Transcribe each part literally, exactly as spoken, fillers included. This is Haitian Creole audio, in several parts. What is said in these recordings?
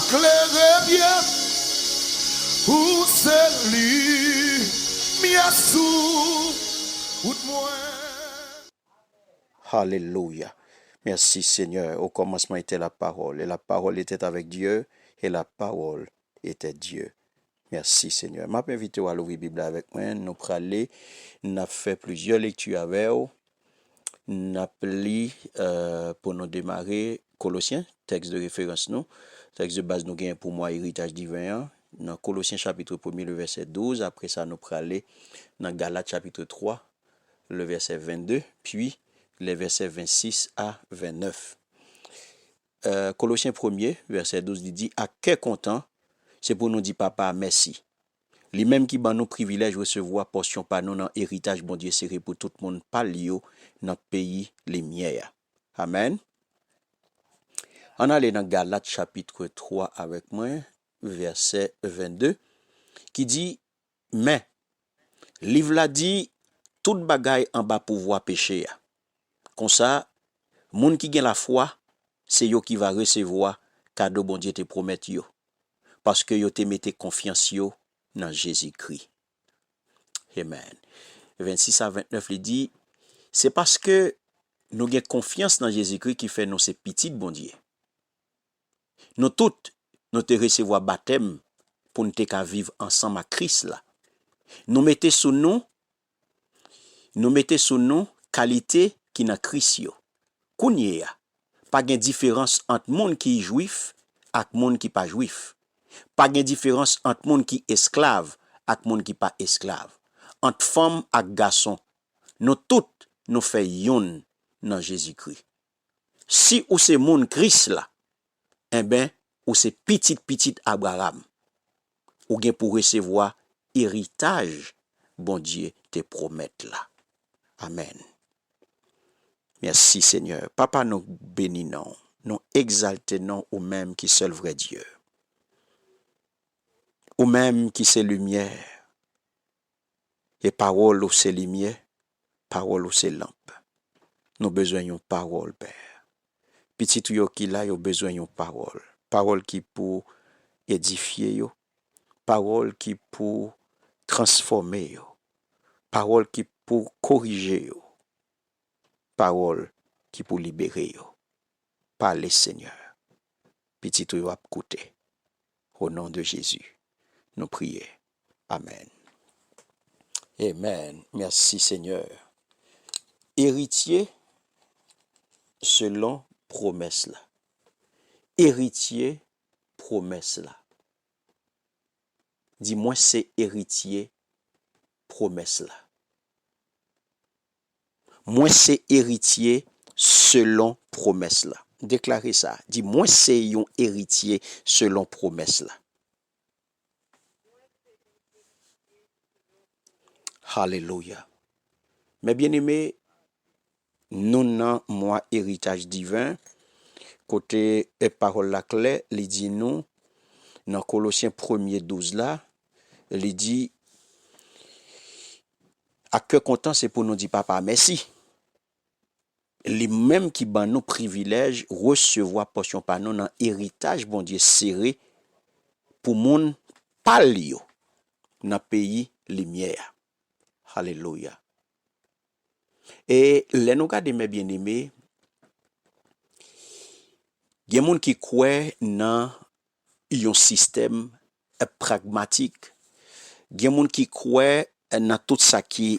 Klere byen, ou se limyè sou wout mwen. Halelouya. Merci Seigneur. Au commencement était la parole, et la parole était avec Dieu, et la parole était Dieu. Merci Seigneur. M ap envite w al ouvri Bib la avèk mwen. Nou prale, n ap fè plizyè lekti avè w. N ap li euh, pou nou demare Kolosyen, tèks de referans nou. Tèks de baz nou genyen pou mwa eritaj diven an. Nan Kolosyen chapit premye, le vèsè douz. Apre sa, nou prale nan Galat chapit twa, le vèsè vennde, pi le vèsè vennsis a vennnèf. Euh, Kolosyen premye, vèsè douz, li di, ak kè kontan, se pou nou di Papa a mèsi. Li menm ki ban nou privilèj resevwa pòsyon pa nou nan eritaj Bondye sere pou tout moun pa l yo nan peyi limyè a. Amèn. Ann ale nan Galat chapit twa avèk mwen, vèsè vennde, ki di, men, liv la di, tout bagay anba pouvwa peche a. Konsa, moun ki gen lafwa, se yo ki va resevwa kado Bondye te pwomèt yo, paske yo te mete konfyans yo nan Jezikri. Amen. Vennsis a vennnèf, li di, se paske nou gen konfyans nan Jezikri ki fè nou se pitit Bondye. Nou tout, nou te resevwa batèm pou n te ka viv ansanm ak Kris la. Nou mete sou nou, nou mete sou nou kalite ki nan Kris yo. Kounye a, pa gen diferans ant moun ki jwif ak moun ki pa jwif. Pa gen diferans ant moun ki esklav ak moun ki pa esklav. Ant fanm ak gason, nou tout nou fè youn nan Jezikri. Si ou se moun Kris la, enben, ou se pitit pitit Abraram. Ou gen pou resevwa eritaj Bondye te pwomèt la. Amèn. Mèsi Senyè. Papa, nou beni non w. Nou egzalte non w, ou menm ki sèl vrè Dye. Ou menm ki se limyè. E pawòl ou se limyè, pawòl ou se lanp. Nou bezwen yon pawòl, Pè. Pitit ou yo ki la, yo bezwen yon pawòl. Pawòl ki pou edifye yo, pawòl ki pou transfòme yo, pawòl ki pou korije yo, pawòl ki pou libere yo. Pale, Senyè. Pitit ou yo ap koute. O non de Jezi, nou priye. Amèn. Amen. Merci Seigneur. Eritye selon pwomès la. Eritye pwomès la. Di, mwen se eritye pwomès la. Mwen se eritye selon pwomès la. Deklare sa. Di, mwen se yon eritye selon pwomès la. Halelouya. Mes bien-aimés, nou nan mwa eritaj diven, kote e pawòl la klè, li di nou, nan Kolosyen premye douz la, li di, ak kè kontan, se pou nou di Papa mèsi. Li menm ki ban nou privilèj resevwa pòsyon pa nou nan eritaj Bondye sere pou moun pa l yo nan peyi limyè a. Alelouya. E lè nou gade, mes bien-aimés, gen moun ki kwè nan yon sistèm pragmatik. Gen moun ki kwè nan tout sa ki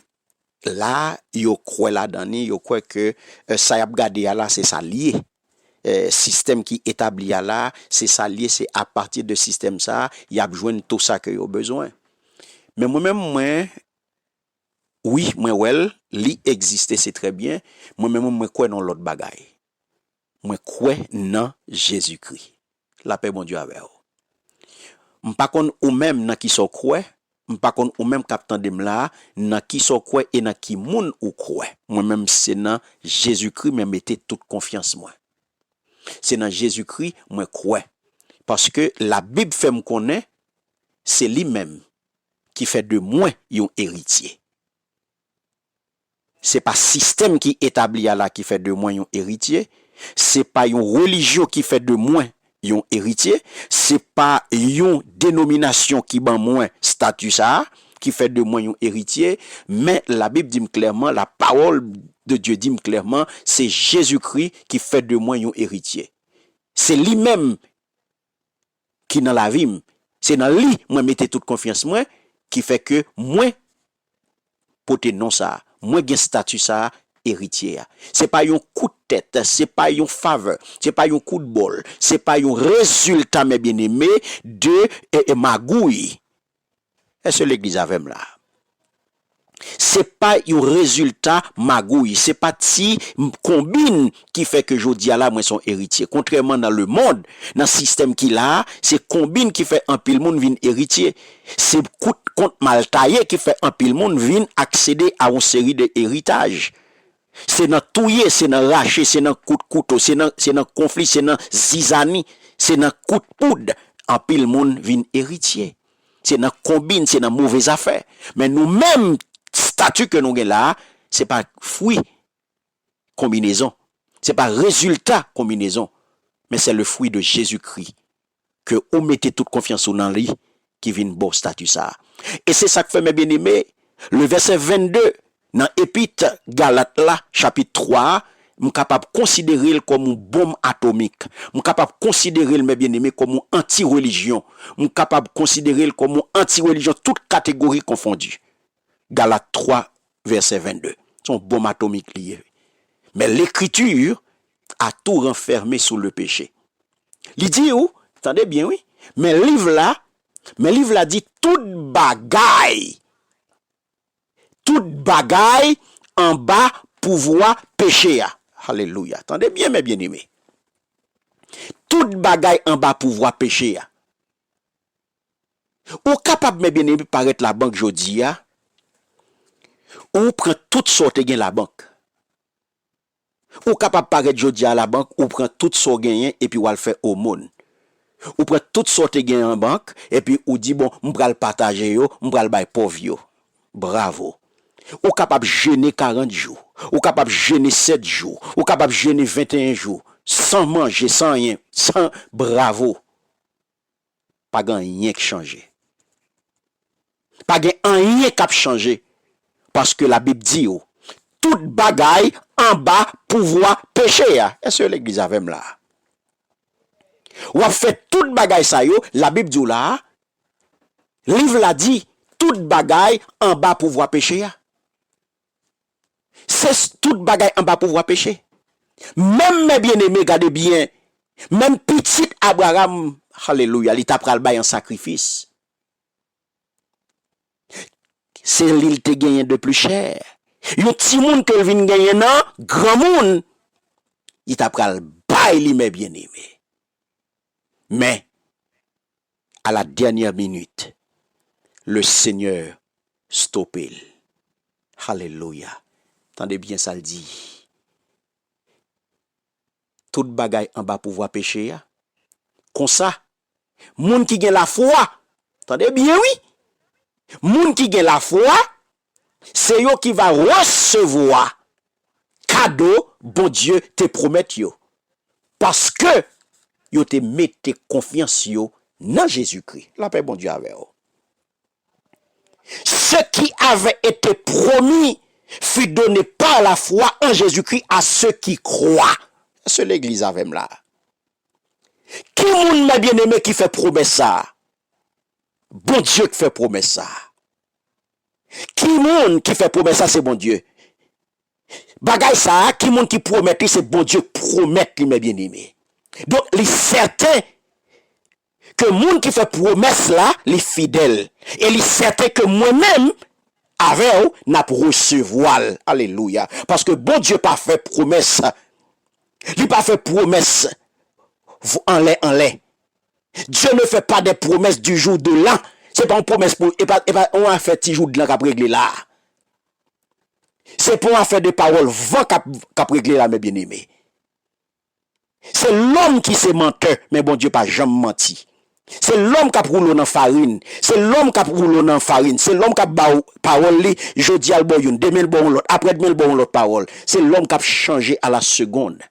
la, yo kwè ladan li, yo kwè ke sa y ap gade a la, se sa l ye. Sistèm ki etabli a la, se sa l ye, se apati de sistèm sa a, y ap jwenn tou sa ke yo bezwen. Men mwen menm, mwen, wi, mwen wè l, li egziste, se trè byen. Mwen menm, mwen kwè nan lòt bagay. Mwen kwè nan Jezikri. Lapè Bondye avè w. M pa konn ou menm nan kisa w kwè, m pa konn ou menm k ap tande m la a, nan kisa w kwè e nan ki moun ou kwè. Mwen menm, se nan Jezikri mwen mete tout konfyans mwen. Se nan Jezikri mwen kwè. Paske Labib fè m konnen se li menm ki fè de mwen yon eritye. Se pa sistèm ki etabli a la ki fè de mwen yon eritye. Se pa yon relijyon ki fè de mwen yon eritye, se pa yon denominasyon ki ban mwen stati sa a, ki fè de mwen yon eritye, men Labib di m klèman, la parole de Dieu di m klèman, se Jezikri ki fè de mwen yon eritye. Se li menm ki nan lavi m. Se nan li mwen mete tout konfyans mwen, ki fè ke mwen pote non sa a. Mwen gen stati sa a, eritye a. Se pa yon kout tèt, se pa yon favè, se pa yon kout bòl, se pa yon rezilta, mes bien-aimés, de e, e, magouy. Èske legliz avè m la? Se pa yon rezilta magouy, se pa ti m-, konbin ki fè ke jodi a la mwen se yon eritye. Kontrèman nan lemonn, nan sistèm ki la a, se konbin ki fè anpil moun vin eritye. Se kout kont mal taye ki fè anpil moun vin aksede a yon seri de eritaj. Se nan touye, se nan rache, se nan kout kouto, se nan, se nan konfli, se nan zizani, se nan kout poud, anpil moun vin eritye. Se nan konbin, se nan move zafè. Men nou menm, stati ke nou gen la a, se pa fwi konbinezon. Se pa rezilta konbinezon. Men se le fruit de Jésus-Christ. Ke ou mete tout konfyans ou nan li, ki vin ba w stati sa a. E se sa k fè, mes bien-aimés, le vèsè vennde nan epit Galat la, chapit twa a, m kapab konsidere l kòm yon bonm atomik. M kapab konsidere l, mes bien-aimés, kòm yon anti-relijyon. M kapab konsidere l kòm yon anti-relijyon, tout kategori konfondi. Galat twa, vèsè vennde. Se yon bonm atomik li ye. Mais l'Écriture a tout renfermé sous le péché. Li di w, tande byen wi, men liv la, men liv la di tout bagay, tout bagay anba pouvwa peche a. Alelouya. Tande byen, mes bien-aimés. Tout bagay anba pouvwa peche a. Ou kapab, mes bien-aimés, parèt labank jodi a, ou pran tout sa w te gen labank. Ou kapab parèt jodi a labank, ou pran tout sa w genyen epi w al fè omòn. Ou pran tout sa w te gen an bank, epi ou di, "Bon, m pral pataje yo, m pral bay pòv yo." Bravo. Ou kapab jene karant jou. Ou kapab jene sèt jou. Ou kapab jene venteyen jou. San manje, san anyen, san bravo. Pa gen anyen k chanje. Pa gen anyen k ap chanje. Paske Labib di w, tout bagay anba pouvwa peche a. Èske legliz avè m la? W ap fè tout bagay sa yo, Labib di w la a, liv la di, tout bagay anba pouvwa peche a. Se s-, tout bagay anba pouvwa peche. Menm, mes bien-aimés, gade byen, menm pitit Abraram, alelouya, li ta pral bay an sakrifis. Se li l te genyen de pli chè. Yon timoun ke l vin genyen nan granmoun, li ta pral bay li, mes bien-aimés. Men, à la dernière minute, le Seigneur stoppe l. Alelouya. Tande byen sa l di. Tout bagay anba pouvwa peche a. Konsa, moun ki gen lafwa, tande byen wi, moun ki gen lafwa, se yo ki va resevwa kado Bondye te pwomèt yo. Paske yo te mete konfyans yo nan Jezikri. Lapè Bondye avè w. Ce qui avait été promis fut donné par la foi en Jésus-Christ à ceux qui croient. Èske legliz avè m la? Ki moun, mes bien-aimés, ki fè pwomès sa a? Bondye ki fè pwomès sa a. Ki moun ki fè pwomès sa? Se Bondye. Bagay sa a, ki moun ki pwomèt li? Se Bondye ki pwomèt li, mes bien-aimés. Donk, li sèten ke moun ki fè pwomès la, li fidèl. E li sèten ke mwen menm, avè w, n ap resevwa l. Alelouya. Paske Bondye pa fè pwomès. Li pa fè pwomès v-, anlè, anlè. Dieu ne fait pas des promesses du jour de l'an. Se pa yon pwomès pou, e pa, e pa yon afè ti jou de l'an k ap regle la. Se pa yon afè de pawòl van k ap, k ap regle la, mes bien-aimés. Se lòm ki se mantè, men Bondye pa janm manti. Se lòm k ap woule w nan farin. Se lòm k ap woule w nan farin. Se lòm k ap ba w pawòl li, jodi a l ba w youn, demen l ba w yon lòt, aprè demen l ba w yon lòt pawòl. Se lòm k ap chanje à la seconde.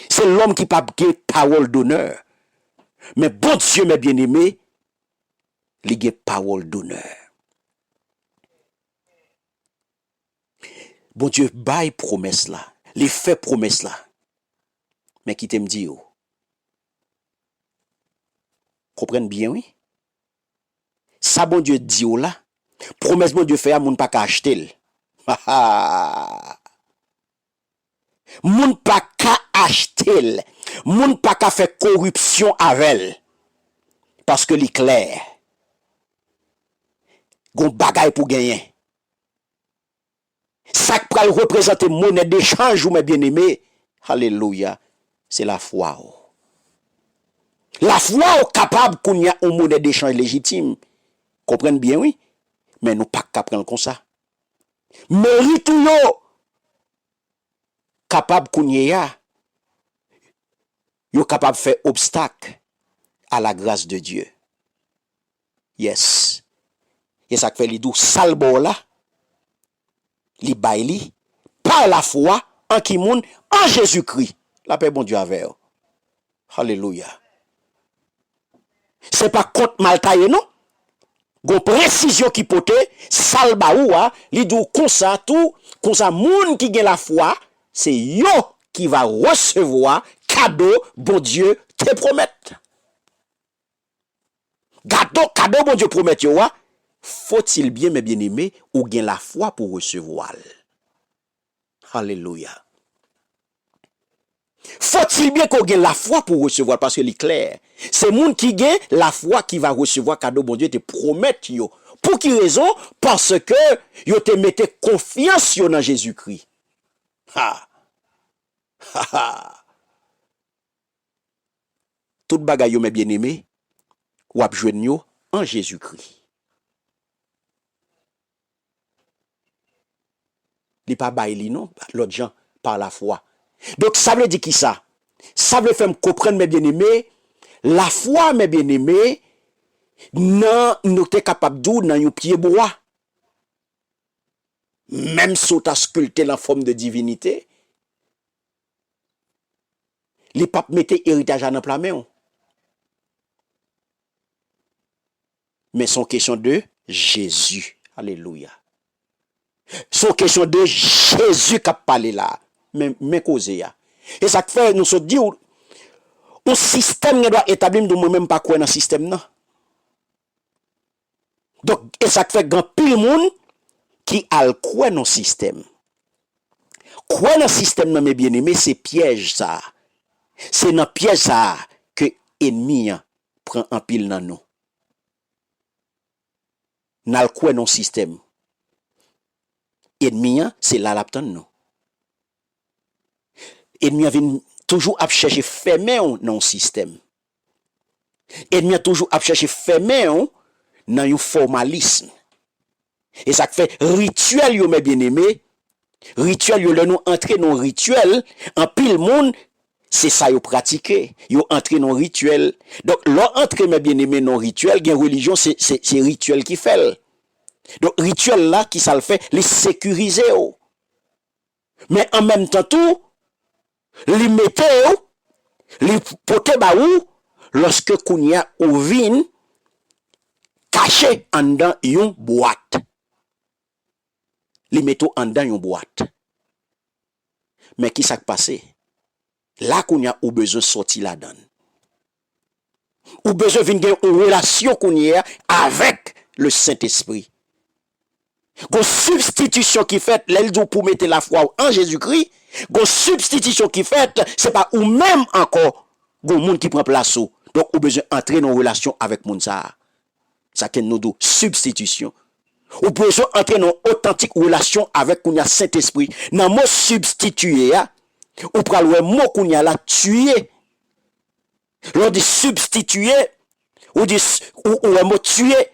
Se lòm ki p ap gen pawòl donè. Men Bondye, men byeneme, li gen pawòl donè. Bondye bay pwomès la, li fè pwomès la. Men kite m di w, konprann byen, wi. Sa Bondye di w la, pwomès Bondye fè a, moun pa ka achte l. Moun pa ka achte l. Moun pa ka fè koripsyon avè l. Paske li klè. Gon bagay pou genyen. Sa k pral reprezante monè dechanj ou, men byeneme, alelouya, se lafwa w. Lafwa w kapab kounye a yon monè dechanj lejitim. Konprann byen, wi. Men nou pa ka pran l konsa. Merit ou yo kapab kounye a, yo kapab fè obstak à la grâce de Dieu. Yes. E sa k fè li di w sa l ba w la, li bay li pa lafwa an ki moun? An Jezikri. Lapè Bondye avè w. Alelouya. Se pa kont mal taye non. Gon presizyon ki pote, sa l ba ou a, li di w konsa tou, konsa moun ki gen lafwa, se yo ki va resevwa kado Bondye te pwomèt. Gado, kado Bondye pwomèt yo a, faut-il bien, mes bien-aimés, ou gen lafwa pou resevwa l. Alelouya. Faut-il bien ke w gen lafwa pou w resevwa l, paske li klè. Se moun ki gen lafwa ki va resevwa kado Bondye te pwomèt yo. Pou ki rezon? Paske yo te mete konfyans yo nan Jezikri. Ha! Ha, ha! Tout bagay yo, men byeneme, w ap jwenn yo an Jezikri. Li pa bay li non, lòt jan, pa lafwa. Donk, sa vle di kisa? Sa vle fè m konprann, men byeneme, lafwa, men byeneme, nan, nou te kapab di w, nan yon pyebwa. Menm si w ta skilte l an fòm de divinite, li p ap mete eritaj la nan pla men w. Men se yon kesyon de Jezi. Alelouya. Se yon kesyon de Jezi k ap pale la. Men, men koze a. E sa k fè nou sot di w, yon sistèm gen dwa etabli, m di w, mwen menm m pa kwè nan sistèm nan. Donk, e sa k fè gen anpil moun ki al kwè nan sistèm. Kwè nan sistèm nan, men byeneme, se pyèj sa a. Se nan pyèj sa a ke ènmi an pran anpil nan nou. N al kwè nan sistèm. Ènmi an, se la l ap tann nou. Ènmi an vin toujou ap chèche fèmen w nan yon sistèm. Ènmi an toujou ap chèche fèmen w nan yon fòmalism. E sa k fè rityèl yo, men byeneme, rityèl yo, lè nou antre nan rityèl, anpil moun, se sa yo pratike. Yo antre nan rityèl. Donk, lè w antre, men byeneme, nan rityèl, gen relijyon, se, se, se rityèl ki fè l. Donk, rityèl la, ki sa l fè? Li sekirize w. Men an menm tan tou, li mete w, li pote ba ou, lòske kounye a ou vin kache anndan yon bwat. Li mete w anndan yon bwat. Men ki sa k pase? La kounye a ou bezwen sòti ladan l. Ou bezwen vin gen yon relasyon kounye a avèk le Sentespri. Gon sibstitisyon ki fèt, lè l di w pou mete lafwa w an Jezikri, gon sibstitisyon ki fèt, se pa ou menm ankò, gon moun ki pran plas ou. Donk, ou bezwen antre nan relasyon avèk moun sa a. Sa ke nou di w sibstitisyon. Ou bezwen antre nan otantik relasyon avèk kounye a Sentespri. Nan mo sibstitiye a, ou pral wè mo kounye a la tiye. Lè w di sibstitiye, ou di s-, ou, ou wè mo tiye.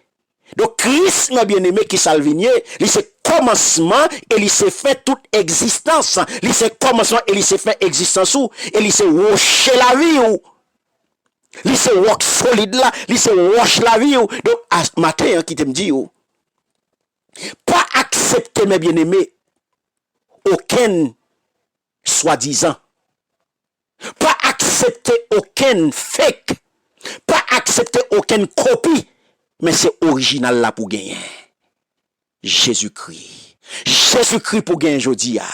Donk, Kris, men byeneme, ki sa l vin ye? Li se kòmansman e li se fen tout egzistans. Li se kòmansman e li se fen egzistans ou. E li se woche lavi w. Li se wòk solid la, li se wòch lavi w. Donk, a, maten an, kite m di w, pa aksepte, men byeneme, okenn swadizan. Pa aksepte okenn fake. Pa aksepte okenn kopi, men se orijinal la pou genyen. Jezikri. Jezikri pou genyen jodi a.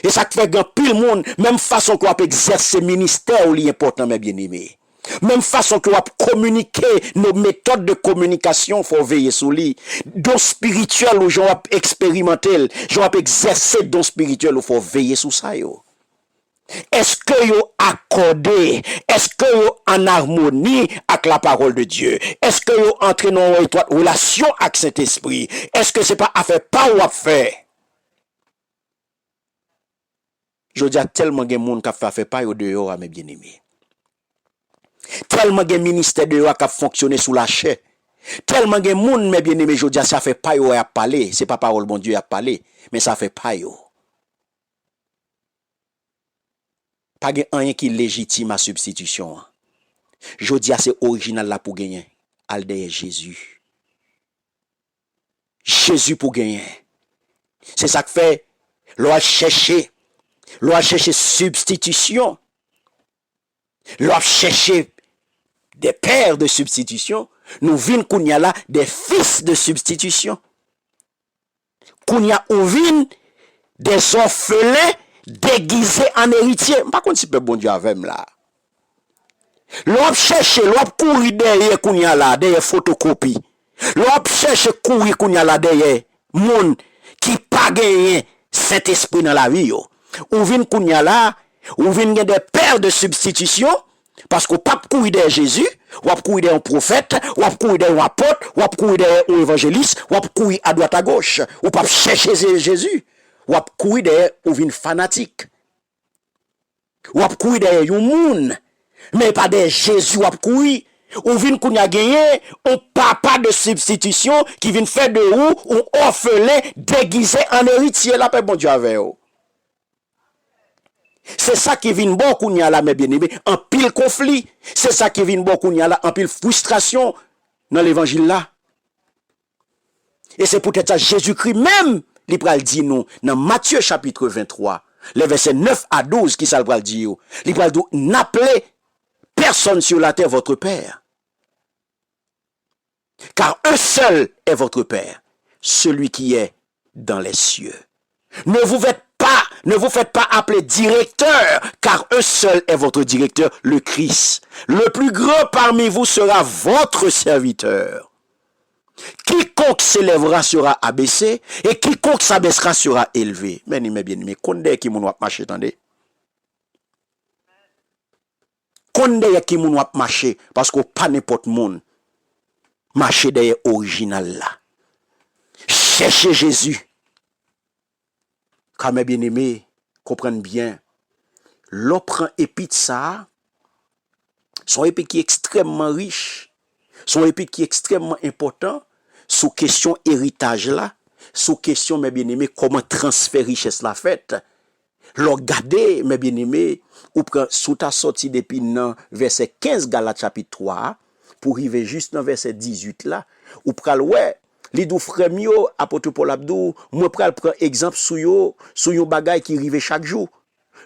E sa k fè gen anpil moun, menm fason ke w ap egzèse ministè w, li enpòtan, men byeneme. Menm fason ke w ap kominike, nos méthodes de communication, fò w veye sou li. Don espirityèl ou, jan w ap eksperimante l, jan w ap egzèse don espirityèl ou, fò w veye sou sa yo. Èske yo akòde? Èske yo an amoni ak la parole de Dieu? Èske yo antre nan yon etwat relasyon ak Sentespri? Èske se pa afè pa w w ap fè? Jodi a, tèlman gen moun k ap fè afè pa yo deyò a, men byeneme. Tèlman gen ministè deyò a k ap fonksyone sou lachè. Tèlman gen moun, men byeneme, jodi a, se afè pa yo y ap pale. Se pa pawòl Bondye y ap pale, men se afè pa yo. Pa gen anyen ki lejitim a sibstitisyon an. Jodi a, se orijinal la pou genyen. Al dèyè Jezi. Jezi pou genyen. Se sa k fè, lè w ap chèche, lè w ap chèche sibstitisyon, lè w ap chèche des pères de substitution, nou vin kounye a la des fils de substitution. Kounye a, ou vin des orphelins déguisés en héritiers. M pa konn si pèp Bondye avè m la. Lè w ap chèche, lè w ap kouri dèyè kounye a la, dèyè fotokopi. Lè w ap chèche kouri kounye a la dèyè moun ki pa genyen Sentespri nan lavi yo. Ou vin kounye a la, ou vin gen des pères de substitution, paske w p ap kouri dèyè Jezi, w ap kouri dèyè yon pwofèt, w ap kouri dèyè yon apot, w ap kouri dèyè yon evanjelis, w ap kouri adwat agoch. Ou p ap chèche Je-, Jezi. W ap kouri dèyè, ou vin fanatik. W ap kouri dèyè yon moun, men e pa dèyè Jezi w ap kouri. Ou vin kounye a genyen yon papa de sibstitisyon ki vin fè de ou yon orphelin déguisé en héritier. Lapè Bondye avè w. Se sa ki vin ba w kounye a la, mes bien-aimés, anpil konfli. Se sa ki vin ba w kounye a la, anpil fristrasyon nan levanjil la. E se poutèt sa, Jezikri menm, li pral di nou, nan Matye chapit venntwa, lè vèsè nèf a douz, kisa l pral di yo? Li pral di w, n'appelez personne sur la terre votre père, car un seul est votre Père, celui qui est dans les cieux. Ne vous faites pas, ne vous faites pas appeler directeur, car un seul est votre directeur, le Christ. Le plus grand parmi vous sera votre serviteur. Quiconque s'élèvera sera abaissé, et quiconque s'abaissera sera élevé. Men, mes bien-aimés, konn dèyè ki moun w ap mache, tande. Konn dèyè ki moun w ap mache, paske w pa nenpòt moun. Mache dèyè orijinal la. Chèche Jezi. Ka, mes bien-aimés, konprann byen. Lè w pran epit sa a, se yon epit ki ekstrèmman rich. Se yon epit ki ekstrèmman enpòtan sou kesyon eritaj la, sou kesyon, mes bien-aimés, kòman transfè richès la fèt. Lè w gade, mes bien-aimés, ou pran, si w ta sòti depi nan vèsè kenz Galat chapit twa a, pou rive jis nan vèsè dizuit la, ou pral wè, li di w, frè m yo, apot Pòl ap di w, mwen pral pran egzanp sou yo, sou yon bagay ki rive chak jou.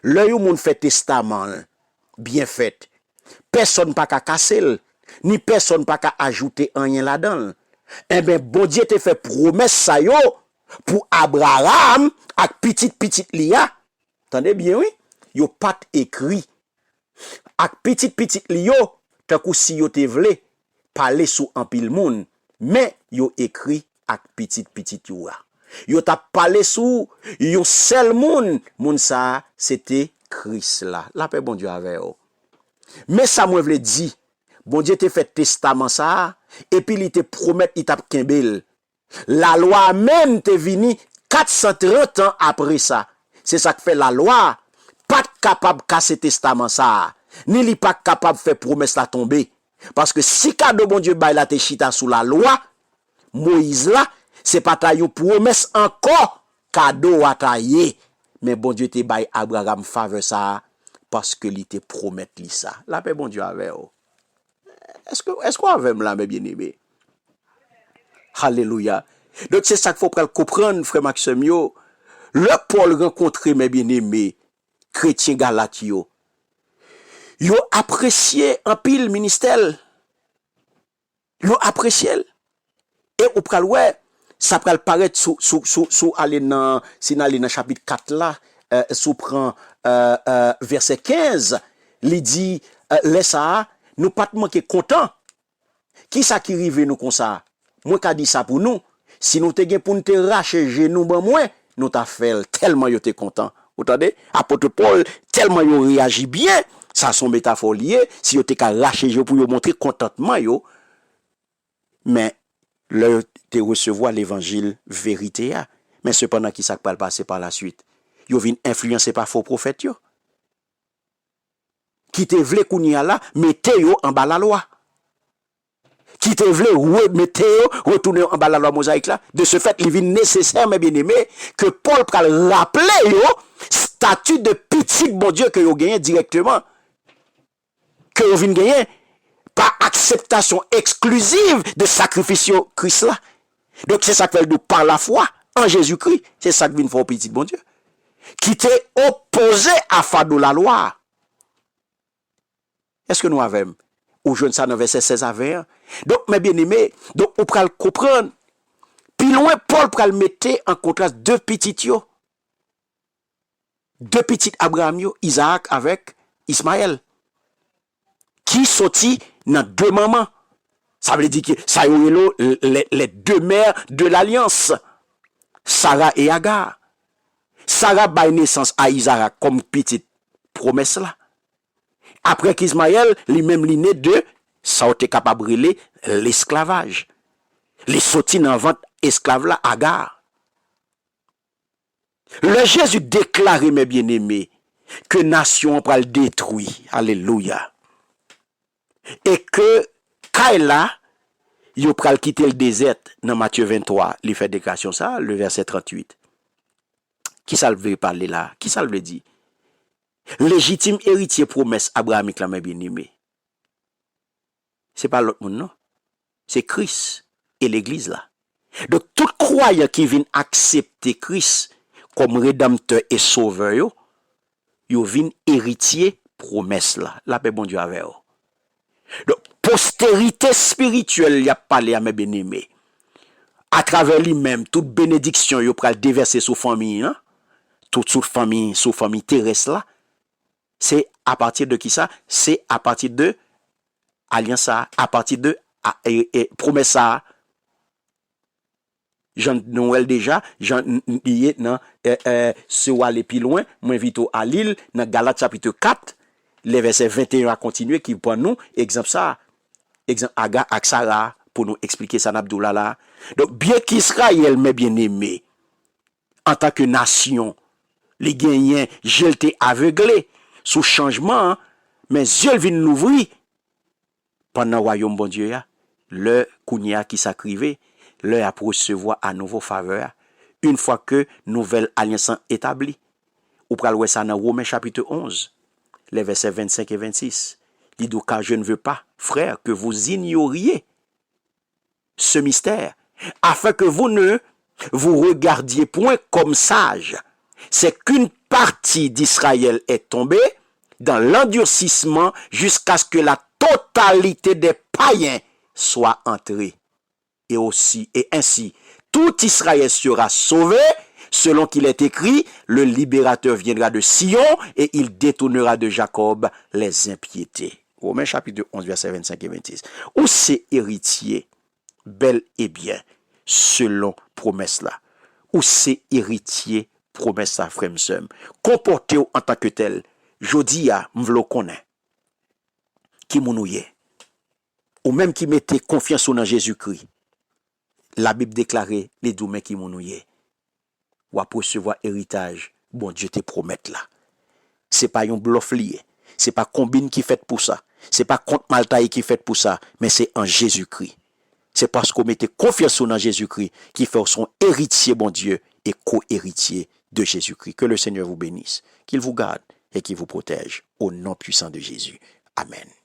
Lè yon moun fè testaman l, byen fèt, pèsonn pa ka kase l, ni pèsonn pa ka ajoute anyen ladan l. Enben, Bondye te fè pwomès sa yo pou Abraram ak pitit pitit li a. Tande byen, wi. Yo pa t ekri ak pitit pitit li yo, tankou si yo te vle pale sou anpil moun, men yo ekri ak pitit pitit yo a. Yo t ap pale sou yon sèl moun, moun sa a, se te Kris la. Lapè Bondye avè w. Men sa mwen vle di, Bondye te fè testaman sa a, epi li te pwomèt li t ap kenbe l. Lalwa a menm te vini kat san trant an apre sa. Se sa k fè lalwa a pa t kapab kase testaman sa a, ni li pa t kapab fè pwomès la tonbe. Paske si kado Bondye bay la te chita sou lalwa Moyiz la, se pa ta yon pwomès ankò kado a ta ye. Men Bondye te bay Abraram favè sa a paske li te pwomèt li sa. Lapè Bondye avè w. Èske, èske w avè m la, mes bien-aimés? Alelouya. Donk, se sa k fè w pral konprann, frè m ak sè m yo. Lè Pòl rankontre, mes bien-aimés, kretyen Galat yo, Yo apresye anpil ministè l. Yo apresye l. E ou pral wè, sa pral parèt sou, sou, sou, sou ale nan, si n ale nan chapit kat la, eh, si w pran, eh, eh, vèsè kenz, li di, eh, lè sa a, nou pa t manke kontan. Kisa ki rive nou konsa? Mwen ka di sa pou nou. Si nou te gen pou n te rache je nou ban mwen, nou ta fè l tèlman yo te kontan. Ou tande? Apot Pòl, tèlman yo reyaji byen, sa se yon metafò li ye, si yo te ka rache je yo pou yo montre kontantman yo, men lè yo te resevwa levanjil verite a. Men sepandan, kisa k pral pase pa laswit? Yo vin enfliyanse pa fo pwofèt yo. Ki te vle kounye a la mete yo anba lalwa. Ki te vle remete yo, retounen yo anba lalwa mozayik la. De ce fait, li vin nesesè, mes bien-aimés, ke Pòl pral raple yo stati de pitit Bondye ke yo genyen dirèkteman. Ke yo vin genyen pa akseptasyon ekspliziv de sakrifis yo Kris la. Donk, se sa k fè l di w, par la foi en Jésus-Christ, se sa k vin fè w pitit Bondye. Ki te opoze a fado lalwa a. Èske nou avè m? Ou jwenn sa nan vèsè sèz a ven an. Donk, mes bien-aimés, donk, ou pral konprann. Pi lwen, Pòl pral mete an kontras de pitit yo. De pitit Abraham yo, Izaak avèk Ismayèl, ki soti nan de manman. Sa vle di ke sa yo rele les, les deux mères de l'alliance, Sara e Aga. Sara bay nesans a Izaak kòm pitit pwomès la. Apre ke Ismayèl, li menm, li ne de sa w te kapab rele lesklavaj. Li soti nan vant esklav la, Aga. Lè Jezi deklare, mes bien-aimés, ke nasyon an pral detwi, alelouya, e ke kay la, yo pral kite l dezèt nan Matye venntwa, li fè deklarasyon sa, le vèsè tranntuit. Kisa l vle pale la? Kisa l vle di? Lejitim eritye pwomès abrahamik la, mes bien-aimés, se pa lòt moun, non. Se Kris e legliz la. Donk, tout kwayan ki vin aksepte Kris kòm redanmtè e sovè yo, yo vin eritye pwomès la. Lapè Bondye avè w. Donk, posterite espirityèl y ap pale a, mes bien-aimés, atravè li menm, tout benediksyon yo pral devèse sou fanmi an, tout sou fanmi, sou fanmi terès la, se apati de kisa? Se apati de alyans sa a, apati de a, e, e, pwomès sa a. Jan nou wè l deja, jan n, n, li ye nan, e, e, si w ale pi lwen, mwen envite w a li l nan Galat chapit kat, lè vèsè venteyen a kontinye, ki ban nou egzanp sa a. Egzanp Aga ak Sara a, pou nou eksplike sa n ap di w la la a. Donk, byenke Izrayèl, mes bien-aimés, antanke nasyon, li genyen je l te avegle sou chanjman an, men zye l vin louvri pandan wayòm Bondye a, lè kounye a ki sa k rive, lè y ap resevwa anouvo favè a, une fois que nouvèl alyans lan etabli. Ou pral wè sa nan Women chapit onz, lè vèsè vennsenk e vennsis. Li di w, car je ne veux pas, frères, que vous ignoriez ce mystère, afin que vous ne vous regardiez point comme sages, c'est qu'une partie d'Israël est tombée dans l'endurcissement jusqu'à ce que la totalité des païens soit entrée. Et aussi, et ainsi, tout Israël sera sauvé, selon qu'il est écrit, le libérateur viendra de Sion et il détournera de Jacob les impiétés. Women chapit onz, vèsè vennsenk e vennsis. Ou se eritye bèl e byen selon pwomès la. Ou se eritye pwomès la, frè m, sè m. Konpòte w antanke tèl. Jodi a, m vle w konnen ki moun ou ye. Ou menm ki mete konfyans ou nan Jezikri, Labib deklare, li di w men ki moun ou ye. W ap resevwa eritaj Bondye te pwomèt la. Se pa yon blòf li ye. Se pa konbin ki fèt pou sa. Se pa kont mal taye ki fèt pou sa, men se an Jezikri. Se paske w mete konfyans ou nan Jezikri ki fè w se yon eritye Bondye e ko-eritye de Jésus-Christ. Que le Seigneur vous bénisse, qu'il vous garde et qu'il vous protège. Au nom puissant de Jésus. Amen.